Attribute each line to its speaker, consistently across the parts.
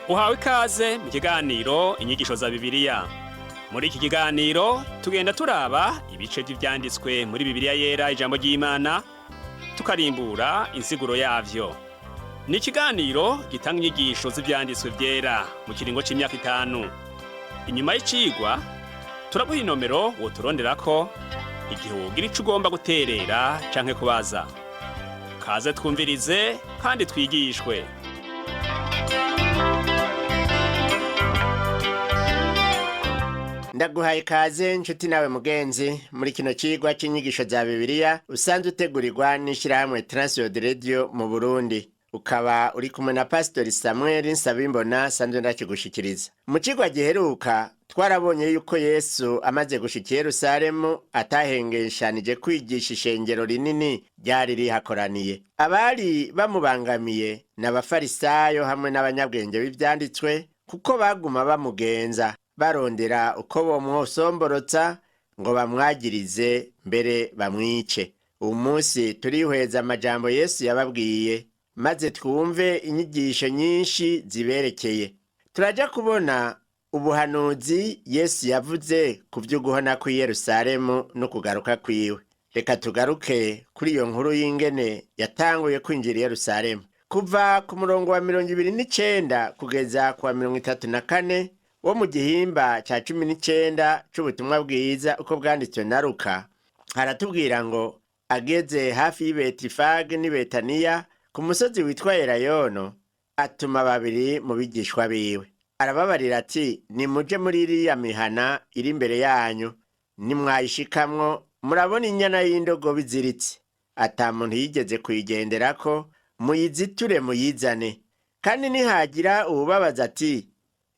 Speaker 1: Uhawe ikaze mu kiganiro Inyigisho za Bibiliya. Muri iki kiganiro tugenda turaba ibice by'ivyanditswe muri Bibiliya Yera, ijambo ry'Imana, tukarimbura insiguro yavyo. Ni ikiganiro gitanga inyigisho z'ivyanditswe vyera mu kiringo c'imyaka 5. Inyuma y'icigwa turaguha inomero woturonderako igihe wogira ico ugomba guterera canke kubaza. Kaze twumvirize kandi twigishwe.
Speaker 2: Ndaguhaye ikaze nshuti nawe mugenzi muri kino cigwa c'inyigisho za Bibiliya usanzwe utegurirwa n'ishirahamwe Transworld Radio mu Burundi. Ukaba uri kumwe na Pastori Samuel Nsabimbona sanzwe ndakigushikiriza. Mu cigwa giheruka twarabonye yuko Yesu amaze gushika i Yerusalemu atahengeshanije kwigisha ishengero rinini ryari rihakoraniye. Abari bamubangamiye ni abafarisayo hamwe n'abanyabwenge b'ivyanditswe, kuko baguma bamugenza barondera uko bomwosomborotsa ngo bamwagirize mbere bamwice. Uwu munsi turihweza amajambo Yesu yababwiye, maze twumve inyigisho nyinshi ziberekeye. Turaja kubona ubuhanuzi Yesu yavuze ku vy'uguhona kw'i Yerusalemu no kugaruka kwiwe. Reka tugaruke kuri iyo nkuru y'ingene yatanguye kwinjira i Yerusalemu. Kuva ku murongo wa 29 kugeza ku wa 34 wo mu gihimba ca 19 c'ubutumwa bwiza uko bwanditswe na Luka, haratubwira ngo ageze hafi y'i Betifage n'i Betaniya ku musozi witwa Elayono, atuma babiri mu bigishwa biwe. Arababarira ati: "Nimuje muri iriya mihana iri imbere yanyu, nimwayishikamwo murabona inyana y'indogobe iziritse, ata muntu yigeze kuyigenderako, muyiziture muyizane. Kandi nihagira uwubabaza ati: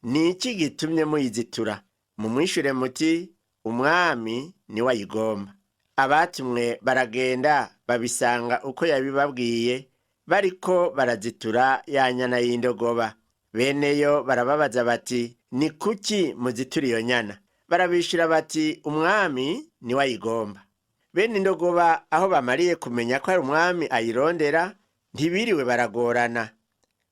Speaker 2: 'Ni iki gitumye muyizitura?' mumwishure muti: 'Umwami niwe ayigomba.'" Abatumwe baragenda babisanga uko yabibabwiye, bariko barazitura ya nyana y'indogoba. Beneyo barababaza bati: "Ni kuki muzitura iyo nyana?" Barabishura bati: "Umwami niwe ayigomba." Bene indogoba aho bamariye kumenya ko ari umwami ayirondera, ntibiriwe baragorana,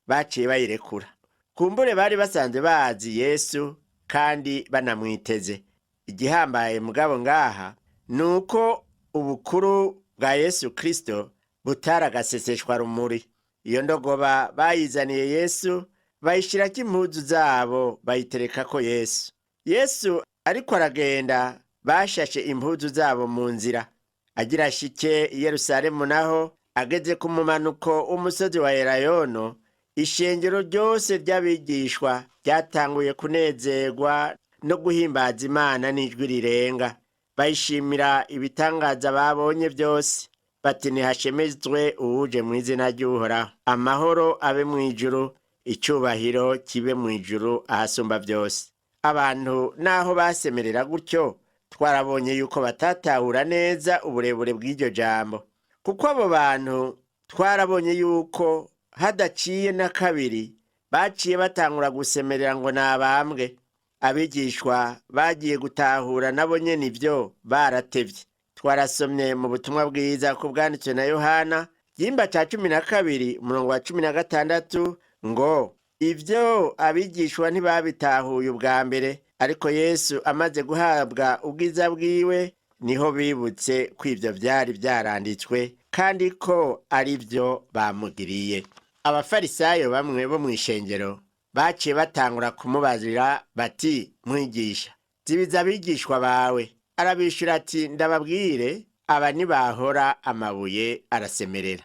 Speaker 2: baciye bayirekura. Kumbure bari basanzwe bazi Yesu kandi banamwiteze. Igihambaye mugabo ngaha ni uko ubukuru bwa Yesu Kristo butaragaseseshwa rumuri. Iyo ndogoba bayizaniye Yesu, bayishirako impuzu zabo, bayiterekako Yesu. Yesu ariko aragenda, bashashe impuzu zabo mu nzira. Agira ashike i Yerusalemu naho, ageze ku mumanuko w'umusozi wa Elayono, ishengero ryose ry'abigishwa ryatanguye kunezerwa no guhimbaza Imana n'ijwi rirenga, bayishimira ibitangaza babonye byose, bati: "Ntihashemezwe uwuje mu izina ry'Uhoraho, amahoro abe mu ijuru, icyubahiro kibe mu ijuru ahasumba byose." Abantu naho basemerera gutyo, twarabonye yuko batatahura neza uburebure bw'iryo jambo, kuko abo bantu twarabonye yuko hadaciye na kabiri baciye batangura gusemerera ngo nabambwe. Abigishwa bagiye gutahura nabo nyene ivyo baratevye. Twarasomye mu butumwa bwiza ko bwanditswe na Yohana igihimba ca 12 umurongo wa 16 ngo: "Ivyo abigishwa ntibabitahuye ubwa mbere, ariko Yesu amaze guhabwa ubwiza bwiwe niho bibutse ko ivyo vyari vyaranditswe kandi ko ari byo bamugiriye." Abafarisayo bamwe bo mw'ishengero baciye batangura kumubazira bati: "Mwigisha, zibiza abigishwa bawe." Arabishura ati: "Ndababwire, aba ntibahora amabuye arasemerera."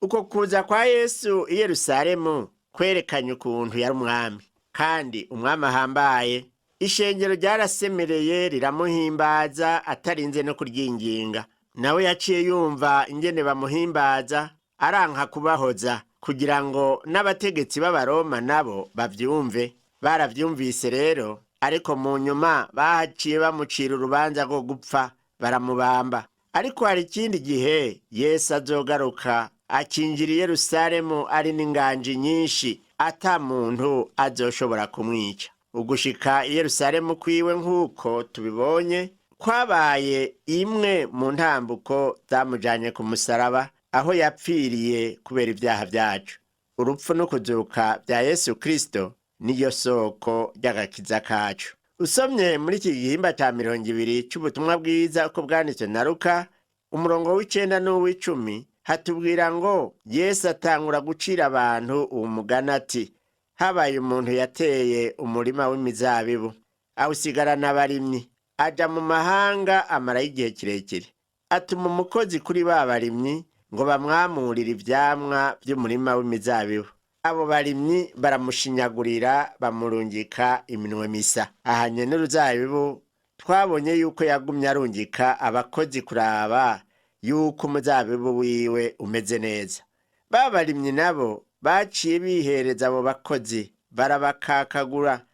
Speaker 2: Uko kuza kwa Yesu i Yerusalemu kwerekanye ukuntu yari umwami, kandi umwami ahambaye. Ishengero ryarasemereye riramuhimbaza atarinze no kuryinginga. Nawe yaciye yumva ingene bamuhimbaza, aranka kubahoza kugira ngo n'abategetsi b'Abaroma nabo bavyumve. Baravyumvise rero, ariko mu nyuma bahaciye bamucira urubanza rwo gupfa, baramubamba. Ariko hari ikindi gihe Yesu azogaruka akinjira i Yerusalemu ari n'inganji nyinshi, ata muntu azoshobora kumwica. Ugushika i Yerusalemu kwiwe, nk'uko tubibonye, kwabaye imwe mu ntambuko zamujanye ku musaraba, aho yapfiriye kubera ibyaha byacu. Urupfu no kuzuka bya Yesu Kristo Niyo soko ry'agakiza kacu. Usomye muri iki gihimba ca 20 c'ubutumwa bwiza uko bwanditswe na Luka, umurongo w'9 n'uw'icumi, hatubwira ngo Yesu atangura gucira abantu uwo mugani ati: habaye umuntu yateye umurima w'imizabibu, awusigarana abarimyi, aja mu mahanga amarayo igihe kirekire. Atuma umukozi kuri ba barimyi ngo bamwamurire ivyamwa vy'umurima w'imizabibu. Abo barimyi baramushinyagurira, bamurungika iminwe misa. Ahanye n'uruzabibu twabonye yuko yagumye arungika abakozi kuraba yuko umuzabibu wiwe umeze neza. Ba barimyi nabo baciye bihereza abo bakozi, barabakakagura,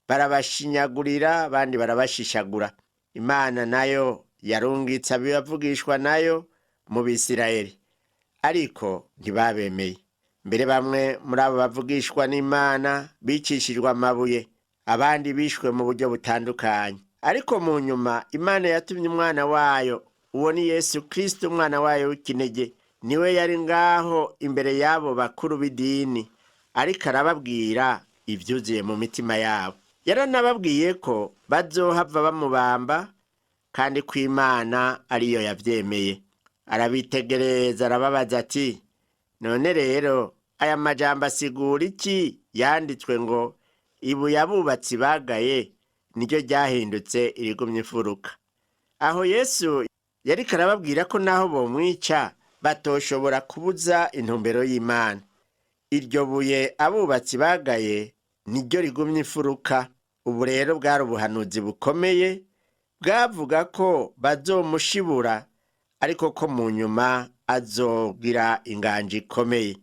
Speaker 2: barabashinyagurira, abandi barabashishagura. Imana nayo yarungitse abavugishwa nayo mu Bisirayeli, ariko ntibabemeye. Mbere bamwe muri abo bavugishwa n'Imana bicishijwe amabuye, abandi bishwe mu buryo butandukanye. Ariko mu nyuma Imana yatumye umwana wayo, uwo ni Yesu Kristo, umwana wayo w'ikinege. Niwe yari ngaho imbere y'abo bakuru b'idini, ariko arababwira ivyuzuye mu mitima yabo. Yaranababwiye ko bazohava bamubamba, kandi ko Imana ariyo yavyemeye. Arabitegereza, arababaza ati: none rero aya majambo asigura iki yanditswe ngo ibuye abubatsi bagaye niryo ryahindutse irigumye imfuruka? Aho Yesu yariko arababwira ko naho bomwica batoshobora kubuza intumbero y'Imana. Iryo buye abubatsi bagaye niryo rigumye imfuruka. Ubu rero bwari ubuhanuzi bukomeye bwavuga ko bazomushibura, ariko ko mu nyuma azogira inganji ikomeye.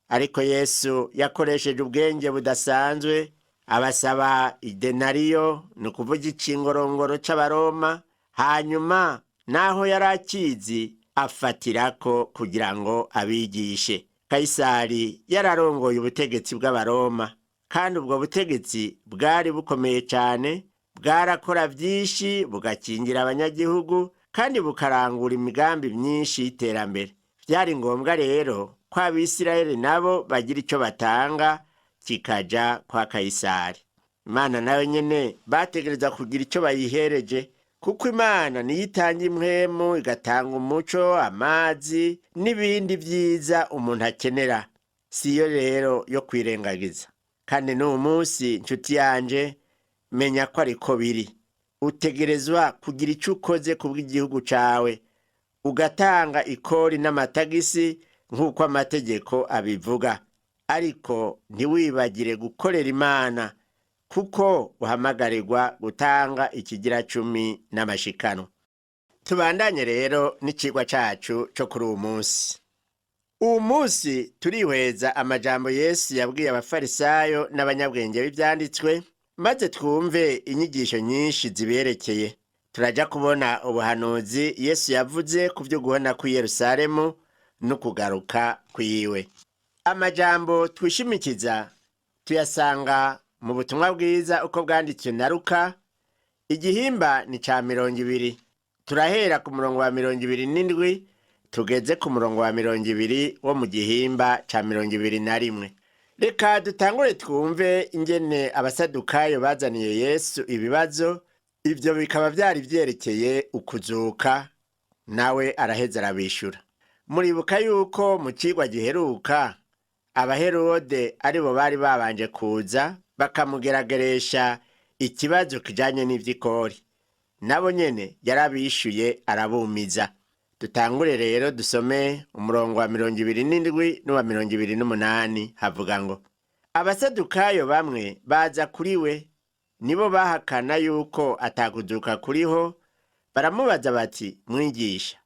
Speaker 2: Ariko Yesu yakoresheje ubwenge budasanzwe, abasaba idenariyo, ni ukuvuga ikingorongoro c'Abaroma. Hanyuma naho yari akizi afatirako kugira ngo abigishe. Kayisari yararongoye ubutegetsi bw'Abaroma, kandi ubwo butegetsi bwari bukomeye cyane, bwarakora byinshi, bugakingira abanyagihugu, kandi bukarangura imigambi myinshi y'iterambere. Byari ngombwa rero ko Abisirayeli nabo bagira icyo batanga kikaja kwa Kayisari. Imana nayo nyene bategereza kugira icyo bayihereje, kuko Imana niyo itanga impwemu, igatanga umuco, amazi n'ibindi vyiza umuntu akenera. Siyo rero yo kwirengagiza. Kandi n'uwu munsi, nshuti yanje, menya ko ariko biri. Utegerezwa kugira icyo ukoze ku bw'igihugu cawe, ugatanga ikori n'amatagisi nk'uko amategeko abivuga, ariko ntiwibagire gukorera Imana, kuko uhamagarirwa gutanga ikigira cumi n'amashikanwa. Tubandanye rero n'icigwa cacu co kuri uwu munsi. Uwu munsi turihweza amajambo Yesu yabwiye abafarisayo n'abanyabwenge b'ivyanditswe, maze twumve inyigisho nyinshi ziberekeye. Turaja kubona ubuhanuzi Yesu yavuze ku vyo guhona kw'i Yerusalemu no kugaruka kwiwe. Amajambo twishimikiza tuyasanga mu butumwa bwiza uko bwanditswe na Luka, igihimba ni ca 20. Turahera ku murongo wa 27 tugeze ku murongo wa 20 wo mu gihimba ca 21. Reka dutangure twumve ingene abasadukayo bazaniye Yesu ibibazo, ivyo bikaba vyari vyerekeye ukuzuka, nawe araheza arabishura. Muribuka yuko mu cigwa giheruka abaherode aribo bari babanje kuza bakamugerageresha ikibazo kijanye n'ivy'ikori. Nabo nyene yarabishuye arabumiza. Dutangure rero dusome umurongo wa 27 n'uwa 28, havuga ngo: abasadukayo bamwe baza kuri we, nibo bahakana yuko atakuzuka kuriho, baramubaza bati: mwigisha,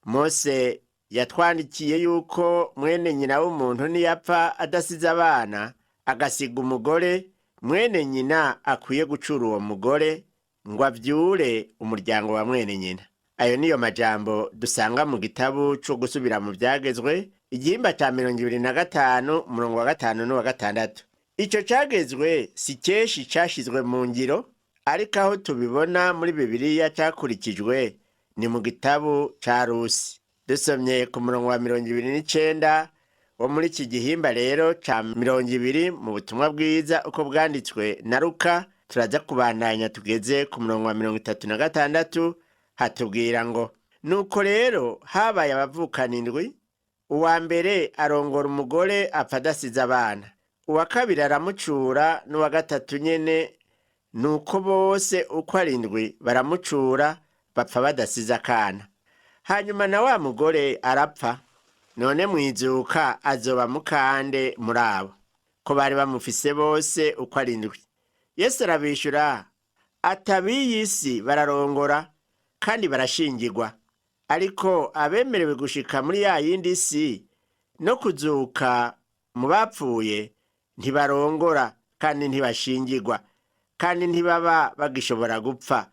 Speaker 2: Mose yatwandikiye yuko mwene nyina w'umuntu niyapfa adasize abana agasiga umugore, mwene nyina akwiye gucura uwo mugore ngo avyure umuryango wa mwene nyina. Ayo niyo majambo dusanga mu gitabo co gusubira mu vyagezwe, igihimba ca 25, umurongo wa 5 n'uwa 6. Ico cagezwe si kenshi cashizwe mu ngiro, ariko aho tubibona muri Bibiliya cakurikijwe ni mu gitabo ca Rusi. Dusomye ku murongo wa 29 Wo muri iki gihimba rero ca 20 mu butumwa bwiza uko bwanditswe na Luka, turaza kubandanya tugeze ku murongo wa 36. Hatubwira ngo: "Nuko rero habaye abavukana indwi. Uwa mbere arongora umugore, apfa adasize abana. Uwa kabiri aramucura, n'uwa gatatu nyene nuko. Bose uko ari indwi baramucura, bapfa badasize akana. Hanyuma na wa mugore arapfa. None mwizuka azoba mukande muri abo, ko bari bamufise bose uko ari indwi?" Yesu arabishura ati: "Ab'iyi si bararongora kandi barashingirwa, ariko abemerewe gushika muri ya yindi si no kuzuka mu bapfuye ntibarongora kandi ntibashingirwa, kandi ntibaba bagishobora gupfa,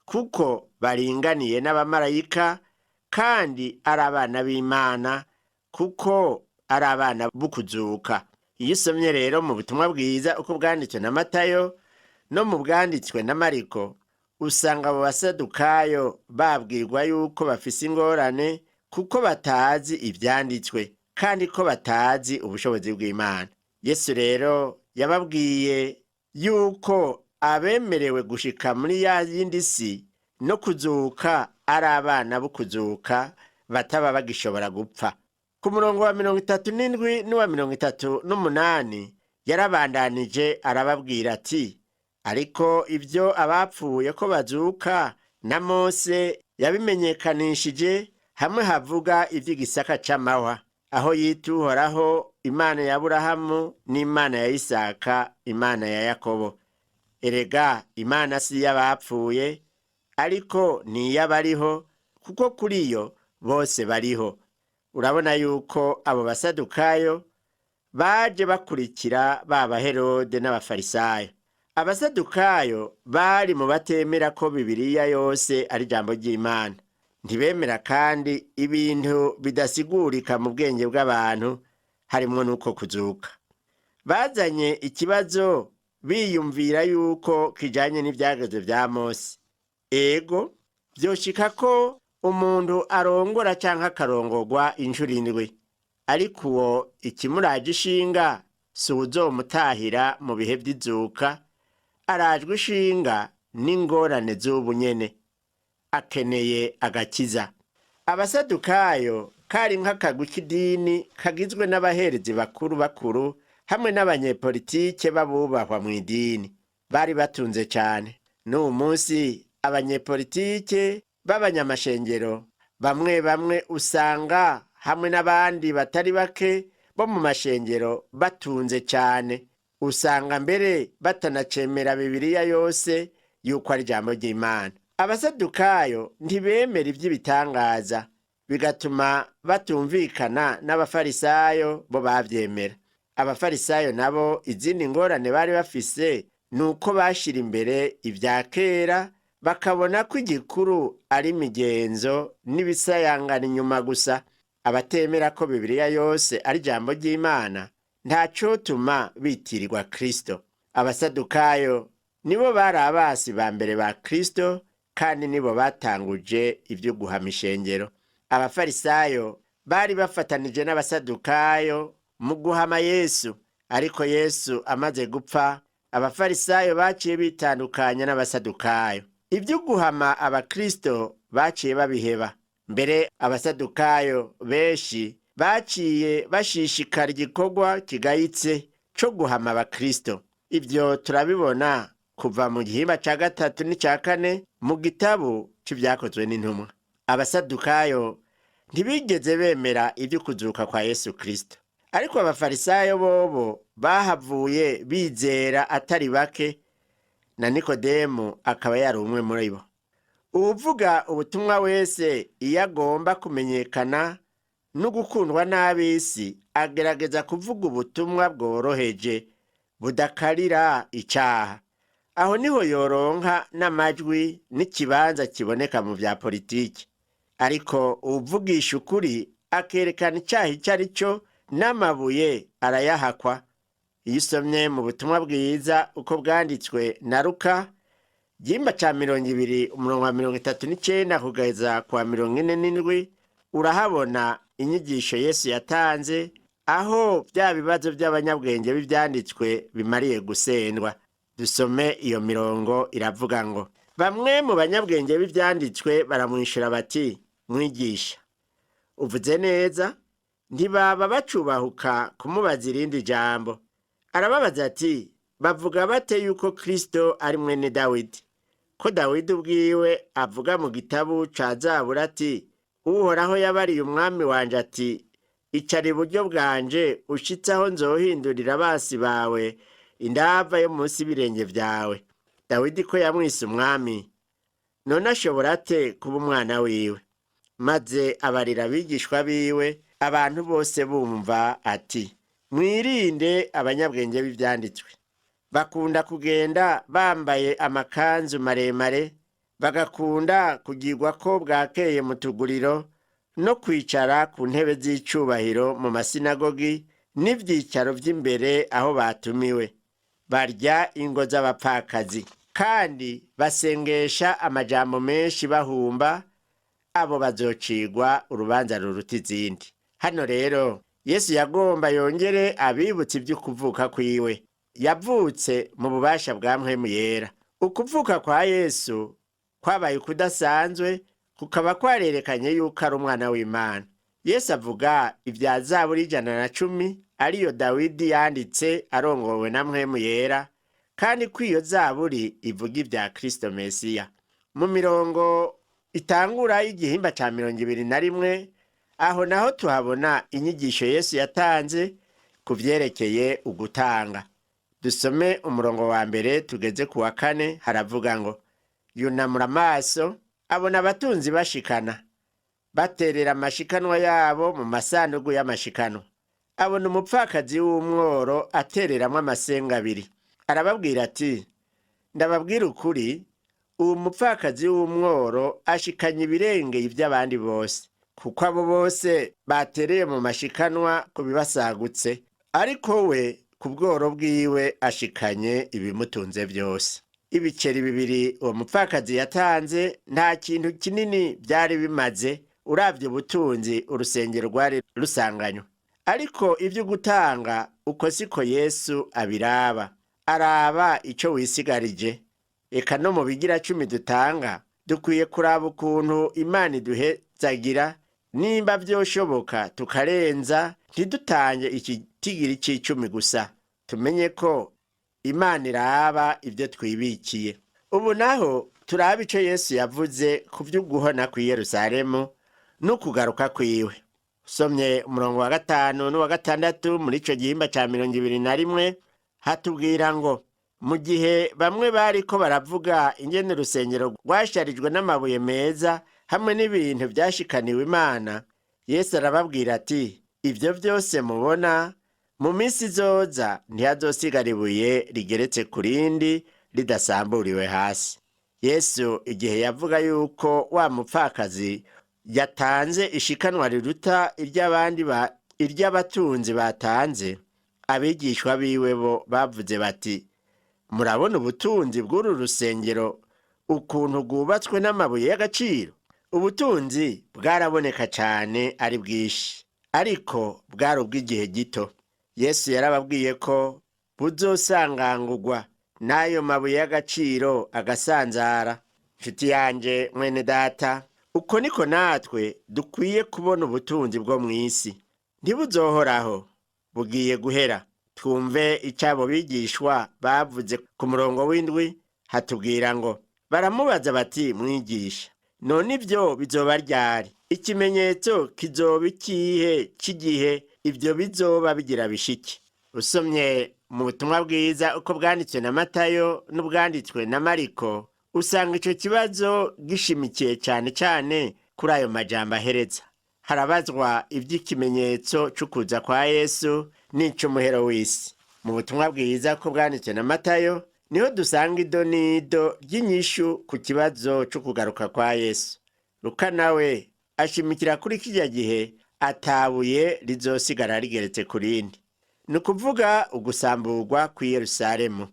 Speaker 2: kuko baringaniye n'abamarayika kandi ari abana b'Imana, kuko ari abana b'ukuzuka." Iyo usomye rero mu butumwa bwiza uko bwanditswe na Matayo no mu bwanditswe na Mariko, usanga abo Basadukayo babwirwa yuko bafise ingorane kuko batazi ivyanditswe kandi ko batazi ubushobozi bw'Imana. Yesu rero yababwiye yuko abemerewe gushika muri ya yindi si no kuzuka ari abana bo kuzuka, bataba bagishobora gupfa. Ku murongo wa 37 n'uwa 38 yarabandanije arababwira ati: "Ariko ibyo abapfuye ko bazuka, na Mose yabimenyekanishije hamwe havuga iby'igisaka c'amahwa, aho yita Uhoraho Imana ya Aburahamu n'Imana ya Isaka, Imana ya Yakobo. Erega Imana si iy'abapfuye, ariko ni iy'abariho, kuko kuri yo bose bariho." Urabona yuko abo Basadukayo baje bakurikira ba Herode n'Abafarisayo. Abasadukayo bari mu batemera ko Bibiliya yose ari ijambo ry'Imana. Ntibemera kandi ibintu bidasigurika mu bwenge bw'abantu, harimwo n'uko kuzuka. Bazanye ikibazo biyumvira yuko kijanye n'ivyagezwe vya Mose. Ego, vyoshika ko umuntu arongora canke akarongorwa inshuro indwi, ariko uwo ikimuraje ishinga si uwuzomutahira mu bihe vy'izuka. Arajwe ishinga n'ingorane z'ubu nyene, akeneye agakiza. Abasadukayo kari nk'akagwi k'idini kagizwe n'abaherezi bakuru bakuru hamwe n'abanyepolitike b'abubahwa mu idini. Bari batunze cyane. N'uwu munsi abanyepolitike b'abanyamashengero bamwe bamwe usanga hamwe n'abandi batari bake bo mu mashengero batunze cyane, usanga mbere batanacemera Bibiliya yose yuko ari ijambo ry'Imana. Abasadukayo ntibemera iby'ibitangaza, bigatuma batumvikana n'Abafarisayo bo bavyemera. Abafarisayo nabo izindi ngorane bari bafise ni uko bashira imbere ibya kera, bakabona ko igikuru ari imigenzo n'ibisayangana inyuma gusa. Abatemera ko Bibiliya yose ari ijambo ry'Imana ntacotuma bitirirwa Kristo. Abasadukayo nibo bari abasi ba mbere ba Kristo, kandi nibo batanguje ibyo guhama ishengero. Abafarisayo bari bafatanije n'Abasadukayo mu guhama Yesu, ariko Yesu amaze gupfa, Abafarisayo baciye bitandukanya n'Abasadukayo. Ibyo guhama Abakristo baciye babiheba. Mbere Abasadukayo benshi baciye bashishikara igikorwa kigayitse co guhama Abakristo. Ibyo turabibona kuva mu gihimba ca gatatu n'ica kane mu gitabo c'Ivyakozwe n'Intumwa. Abasadukayo ntibigeze bemera ibyo kuzuka kwa Yesu Kristo, ariko Abafarisayo bobo bahavuye bizera atari bake, na Nikodemu akaba yari umwe muri bo. Uwuvuga ubutumwa wese iyo agomba kumenyekana no gukundwa n'ab'isi, agerageza kuvuga ubutumwa bworoheje budakarira icaha. Aho niho yoronka n'amajwi n'ikibanza kiboneka mu vya politiki. Ariko uwuvugisha ukuri akerekana icaha ico ari cyo, n'amabuye arayahakwa. Iyo usomye mu butumwa bwiza uko bwanditswe na Luka, igihimba ca 20, umurongo wa 39 kugeza kwa 47, urahabona inyigisho Yesu yatanze. Aho bya bibazo by'abanyabwenge b'ibyanditswe bimariye gusendwa, dusome iyo mirongo iravuga ngo: Bamwe mu banyabwenge b'ibyanditswe baramwishyura bati: "Mwigisha, uvuze neza." Ntibaba bacubahuka kumubaza irindi jambo. Arababaza ati: "Bavuga bate yuko Kristo ari mwene Dawidi? Ko Dawidi ubwiwe avuga mu gitabo ca Zaburi ati: 'Uhoraho yabariye umwami wanje ati: Icara iburyo bwanje ushitse aho nzohindurira abasi bawe indava yo munsi y'ibirenge byawe.' Dawidi ko yamwise umwami, none ashobora ate kuba umwana wiwe?" Maze abarira abigishwa biwe, abantu bose bumva, ati: "Mwirinde abanyabwenge b'ibyanditswe. Bakunda kugenda bambaye amakanzu maremare, bagakunda kugirwa ko bwakeye mu tuguriro, no kwicara ku ntebe z'icubahiro mu masinagogi, n'ibyicaro by'imbere aho batumiwe. Barya ingo z'abapfakazi, kandi basengesha amajambo menshi bahumba. Abo bazocigwa urubanza ruruta izindi." Hano rero Yesu yagomba yongere abibutse iby'ukuvuka kwiwe. Yavutse mu bubasha bwa Mpwemu Yera. Ukuvuka kwa Yesu kwabaye ukudasanzwe, kukaba kwarerekanye yuko ari umwana w'Imana. Yesu avuga ibya Zaburi 110, ariyo Dawidi yanditse arongowe na Mpwemu Yera, kandi ko iyo zaburi ivuga ibya Kristo Mesiya. Mu mirongo itangura y'igihimba ca 21, aho naho tuhabona inyigisho Yesu yatanze ku vyerekeye ugutanga. Dusome umurongo wa mbere tugeze ku wa kane. Haravuga ngo: Yunamura amaso, abona abatunzi bashikana, baterera amashikanwa yabo mu masandugu y'amashikanwa. Abona umupfakazi w'umworo atereramwo amasenga abiri. Arababwira ati: "Ndababwira ukuri, uwo mupfakazi w'umworo ashikanye ibirengeye iby'abandi bose, kuko abo bose batereye mu mashikanwa ku bibasagutse, ariko we ku bworo bwiwe ashikanye ibimutunze byose." Ibiceri bibiri uwo mupfakazi yatanze nta kintu kinini byari bimaze uravye ubutunzi urusengero rwari rusanganywe. Ariko ibyo gutanga uko siko Yesu abiraba. Araba ico wisigarije. Eka no mu bigira cumi dutanga, dukwiye kuraba ukuntu Imana iduhezagira, nimba vyoshoboka tukarenza, ntidutange ikitigiri c'icumi gusa. Tumenye ko Imana iraba ibyo twibikiye. Ubu naho turaba ico Yesu yavuze ku vy'uguhona kw'i Yerusalemu n'ukugaruka kwiwe. Usomye umurongo wa gatanu n'uwa gatandatu muri ico gihimba ca 21, hatubwira ngo: Mu gihe bamwe bariko baravuga ingene urusengero rwasharijwe n'amabuye meza hamwe n'ibintu vyashikaniwe Imana, Yesu arababwira ati: "Ibyo byose mubona, mu minsi izoza ntihazosigara ibuye rigeretse ku rindi ridasamburiwe hasi." Yesu igihe yavuga yuko wa mupfakazi yatanze ishikanwa riruta iry'abandi, iry'abatunzi batanze, abigishwa biwe bo bavuze bati: "Murabona ubutunzi bw'uru rusengero ukuntu rwubatswe n'amabuye y'agaciro." Ubutunzi bwaraboneka cyane ari bwinshi, ariko bwari ubw'igihe gito. Yesu yarababwiye ko buzosangangurwa, n'ayo mabuye y'agaciro agasanzara. Nshuti yanje, mwene data, uko niko natwe dukwiye kubona ubutunzi bwo mu isi. Ntibuzohoraho, bugiye guhera. Twumve icyo abo bigishwa bavuze ku murongo w'indwi. Hatubwira ngo: Baramubaza bati: "Mwigisha, none ibyo bizoba ryari? Ikimenyetso kizoba ikihe cy'igihe ibyo bizoba bigira bishike?" Usomye mu butumwa bwiza uko bwanditswe na Matayo n'ubwanditswe na Mariko, usanga icyo kibazo gishimikiye cyane cyane kuri ayo majambo ahereza. Harabazwa iby'ikimenyetso c'ukuza kwa Yesu n'ic'umuhero w'isi. Mu butumwa bwiza ko bwanditswe na Matayo niho dusanga idonido ry'inyishu ku kibazo c'ukugaruka kwa Yesu. Luka nawe ashimikira kuri kirya gihe atabuye rizosigara rigeretse ku rindi, ni ukuvuga ugusamburwa kw'i Yerusalemu.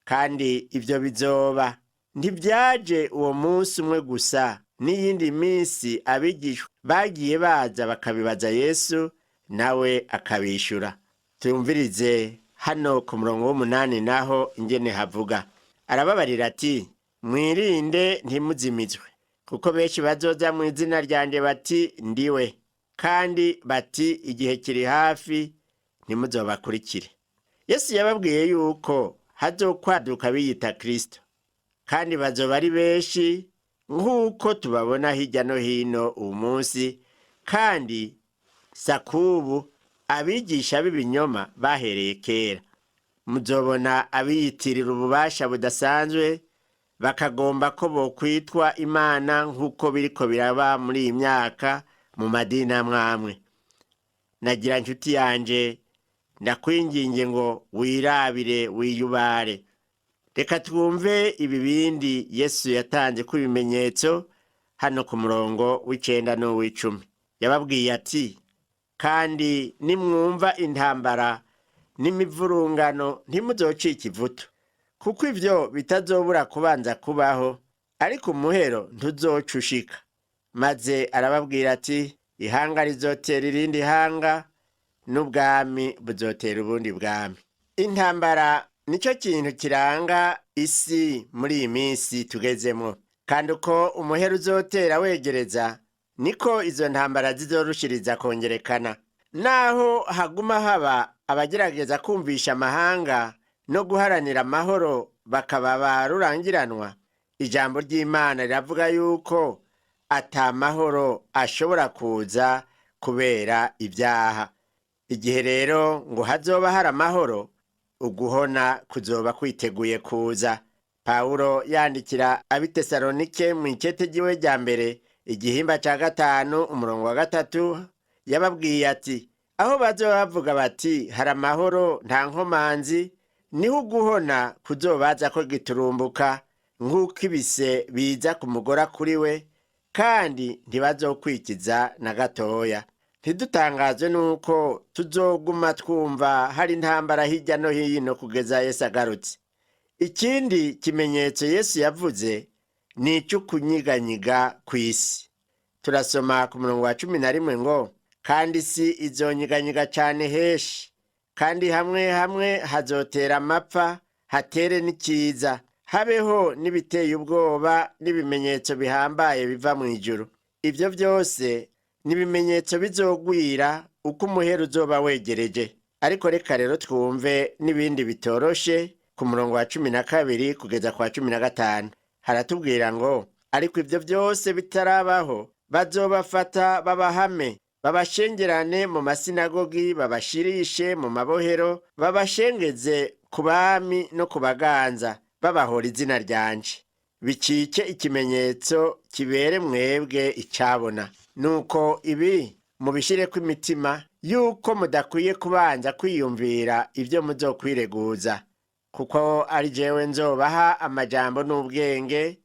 Speaker 2: Kandi ibyo bizoba ntibyaje uwo munsi umwe gusa, n'iyindi minsi abigishwa bagiye baza bakabibaza Yesu. Nawe akabishyura. Tuyumvirize hano ku murongo w'umunani naho ingene havuga. Arababarira ati: "Mwirinde ntimuzimizwe, kuko benshi bazoza mu izina ryanjye bati: 'Ndiwe,' kandi bati: 'Igihe kiri hafi.' Ntimuzobakurikire." Yesu yababwiye yuko hazokwaduka biyita Kristo, kandi bazoba ari benshi nk'uko tubabona hirya no hino uwu munsi. Kandi sakubu abigisha b'ibinyoma bahereye kera. Muzobona abiyitirira ububasha budasanzwe, bakagomba ko bokwitwa imana, nk'uko biriko biraba muri iyi myaka mu madini amwe amwe. Nagira nshuti yanje ndakwinginge ngo wirabire, wiyubare. Reka twumve ibi bindi Yesu yatanze ko ibimenyetso hano ku murongo w'icenda n'uw'icumi. Yababwiye ati: "Kandi nimwumva intambara n'imivurungano, ntimuzocike ivutu, kuko ivyo bitazobura kubanza kubaho, ariko umuhero ntuzoca ushika." Maze arababwira ati: "Ihanga rizotera irindi hanga, n'ubwami buzotera ubundi bwami." Intambara nicyo kintu kiranga isi muri iyi minsi tugezemo, kandi uko umuhero uzotera wegereza, niko izo ntambara zizorushiriza kongerekana. Naho haguma haba abagerageza kumvisha amahanga no guharanira amahoro, bakaba ba rurangiranwa, ijambo ry'Imana riravuga yuko ata mahoro ashobora kuza kubera ibyaha. Igihe rero ngo hazoba hari amahoro, uguhona kuzoba kwiteguye kuza. Pawulo yandikira Abitesalonike mu ikete ry'iwe rya mbere, igihimba ca 5, umurongo wa 3, yababwiye ati: "Aho bazoba bavuga bati: 'Hari amahoro, nta nkomanzi,' niho uguhona kuzobaza ko giturumbuka, nk'uko ibise biza ku mugora kuri we, kandi ntibazokwikiza na gatoya." Ntidutangazwe n'uko tuzoguma twumva hari intambara hirya no hino kugeza Yesu agarutse. Ikindi kimenyetso Yesu yavuze ni icy'ukunyiganyiga ku isi. Turasoma ku murongo wa 11 ngo: "Kandi isi izonyiganyiga cyane henshi, kandi hamwe hamwe hazotera amapfa, hatere n'ikiza, habeho n'ibiteye ubwoba n'ibimenyetso bihambaye biva mu ijuru. Ibyo byose ni ibimenyetso bizogwira uko umuhero uzoba wegereje." Ariko reka rero twumve n'ibindi bitoroshe. Ku murongo wa 12 kugeza ku wa 15 haratubwira ngo: "Ariko ibyo byose bitarabaho, bazobafata babahame, babashengerane mu masinagogi, babashirishe mu mabohero, babashengeze ku bami no ku baganza, babahora izina ryanje. Bicike ikimenyetso kibere mwebwe icabona. Nuko ibi mubishireko imitima, yuko mudakwiye kubanza kwiyumvira ibyo muzokwireguza, kuko ari jewe nzobaha amajambo n'ubwenge,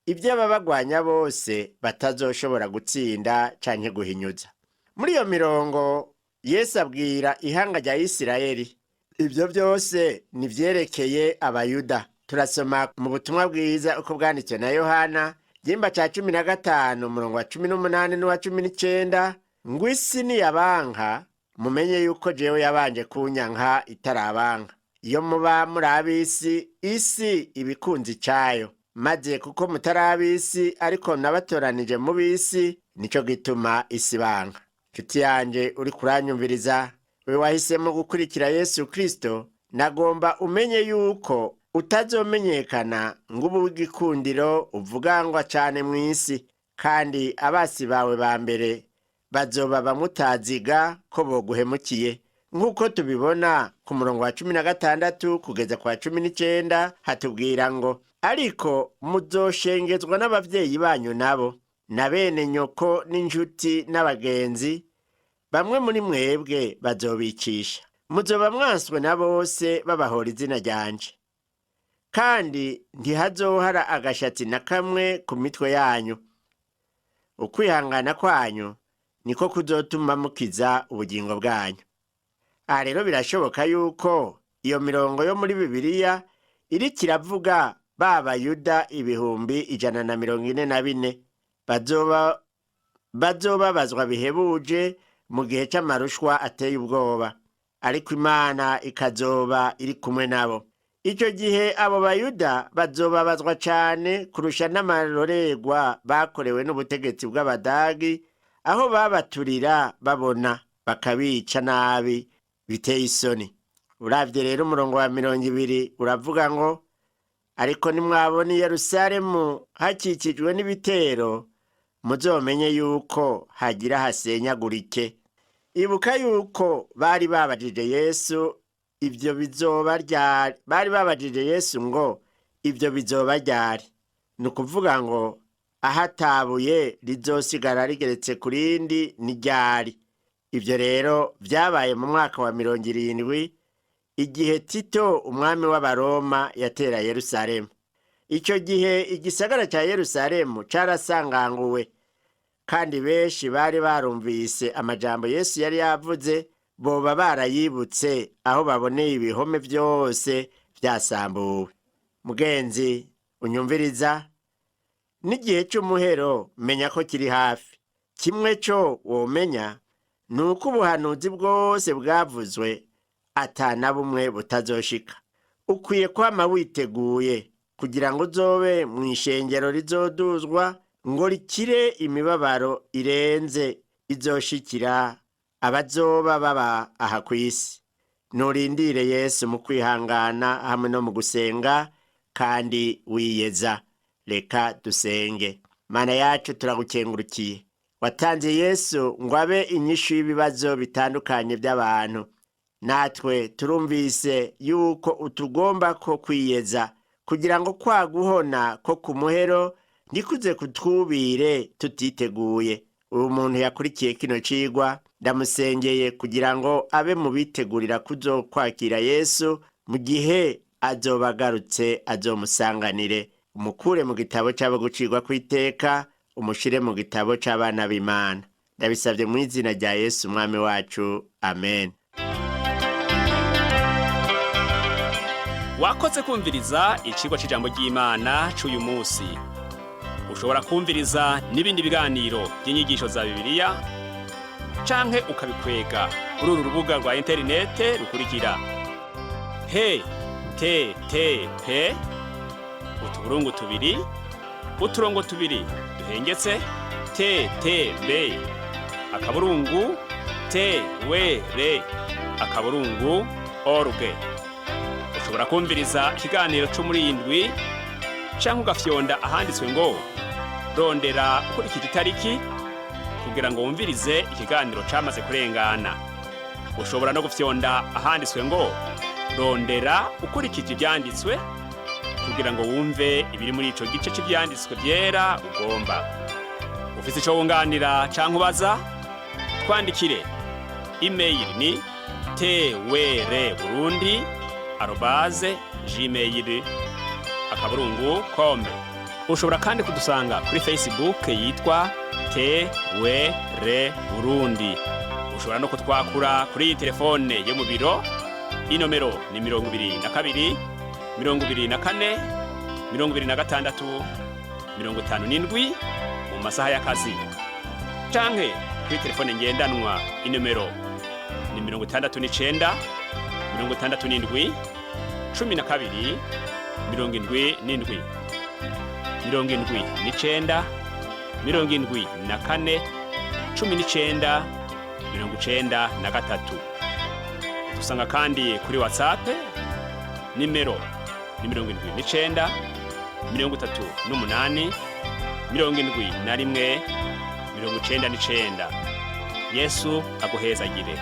Speaker 2: ibyo ababagwanya bose batazoshobora gutsinda canke guhinyuza." Muri iyo mirongo Yesu abwira ihanga rya Isirayeli. Ibyo byose nivyerekeye Abayuda. Turasoma mu Butumwa Bwiza uko bwanditswe na Yohana, igihimba ca 15, umurongo wa 18 n'uwa 19 ngo: "Isi niyabanka, mumenye yuko jewe yabanje kunyanka itarabanka. Iyo muba muri ab'isi, isi ibikunzi icayo. Maze kuko mutari ab'isi, ariko nabatoranije mu b'isi, nico gituma isi banka." Nshuti yanje uri kuranyumviriza, we wahisemo gukurikira Yesu Kristo, nagomba umenye yuko utazomenyekana ngo ube uw'igikundiro uvugangwa cane mu isi, kandi abasi bawe ba mbere bazoba bamutaziga ko boguhemukiye, nk'uko tubibona ku murongo wa 16 kugeza ku wa 19. Hatubwira ngo: "Ariko muzoshengezwa n'abavyeyi banyu nabo na bene nyoko n'injuti n'abagenzi, bamwe muri mwebwe bazobicisha. Muzoba mwanswe na bose babahora izina ryanje. Kandi ntihazohara agashatsi na kamwe ku mitwe yanyu. Ukwihangana kwanyu niko kuzotuma mukiza ubugingo bwanyu." Aha rero birashoboka yuko iyo mirongo yo muri Bibiliya iriko iravuga ba Bayuda 144,000 bazobabazwa bihebuje. mu gihe c'amarushwa ateye ubwoba, ariko Imana ikazoba iri kumwe nabo. Icyo gihe abo Bayuda bazobabazwa cane kurusha n'amarorerwa bakorewe n'ubutegetsi bw'Abadagi, aho babaturira babona bakabica nabi biteye isoni. Uravye rero umurongo wa 20 uravuga ngo: ariko nimwabona i Yerusalemu hakikijwe n'ibitero, muzomenye yuko hagira hasenyagurike. Ibuka yuko bari babajije Yesu ibyo bizoba ryari, bari babajije Yesu ngo ibyo bizoba ryari. Ni ukuvuga ngo ahatabuye rizosigara rigeretse ku rindi ni ryari. Ibyo rero vyabaye mu mwaka wa 70, igihe Tito umwami w'Abaroma yatera Yerusalemu. Icyo gihe igisagara cya Yerusalemu carasanganguwe, kandi benshi bari barumvise amajambo Yesu yari yavuze, boba barayibutse aho baboneye ibihome byose byasambuwe. Mugenzi unyumviriza, n'igihe cy'umuhero menya ko kiri hafi. Kimwe cyo womenya ni uko ubuhanuzi bwose bwavuzwe ata na bumwe butazoshika. Ukwiye kwama witeguye kugira ngo uzobe mu ishengero rizoduzwa ngo rikire imibabaro irenze izoshikira abazoba baba aha ku isi. Nurindire Yesu mu kwihangana hamwe no mu gusenga kandi wiyeza. Reka dusenge. Mana yacu, turagukengurukiye. Watanze Yesu ngo abe inyishu y'ibibazo bitandukanye by'abantu. Natwe turumvise yuko utugomba ko kwiyeza kugira ngo kwa guhona ko ku muhero ntikuze kutwubire tutiteguye. Uyu muntu yakurikiye kino cigwa ndamusengeye kugira ngo abe mu bitegurira kuzokwakira Yesu mu gihe azoba agarutse, azomusanganire. Umukure mu gitabo c'abo gucirwa kw'iteka, umushire mu gitabo c'abana b'Imana. Ndabisabye mu izina rya Yesu umwami wacu, amen.
Speaker 1: Wakoze kumviriza icigwa c'ijambo ry'Imana c'uyu munsi. Ushobora kumviriza n'ibindi biganiro by'inyigisho za Bibiliya canke ukabikwega kuri uru rubuga rwa interinete rukurikira: he t t p utuburungu tubiri uturongo tubiri duhengetse t t b akaburungu t w r akaburungu org. Ushobora kumviriza ikiganiro cyo muri iyi ndwi canke ugafyonda ahanditswe ngo rondera ukurikije itariki kugira ngo wumvirize ikiganiro camaze kurengana. Ushobora no gufyonda ahanditswe ngo rondera ukurikije ivyanditswe kugira ngo wumve ibiri muri ico gice c'ivyanditswe vyera ugomba. Ufise ico wunganira canke ubaza, twandikire. Email ni twr burundi arobase gmail akaburungu com. Ushobora kandi kudusanga kuri Facebook yitwa TWR Burundi. Ushobora no kutwakura kuri iyi telefone yo mu biro. Inomero ni 22 24 26 57 mu masaha y'akazi, canke kuri telefone ngendanwa inomero ni 69 67 12 77, 79 74 19 93. Dusanga kandi kuri WhatsApp, nimero ni 79 38 71 99. Yesu aguhezagire.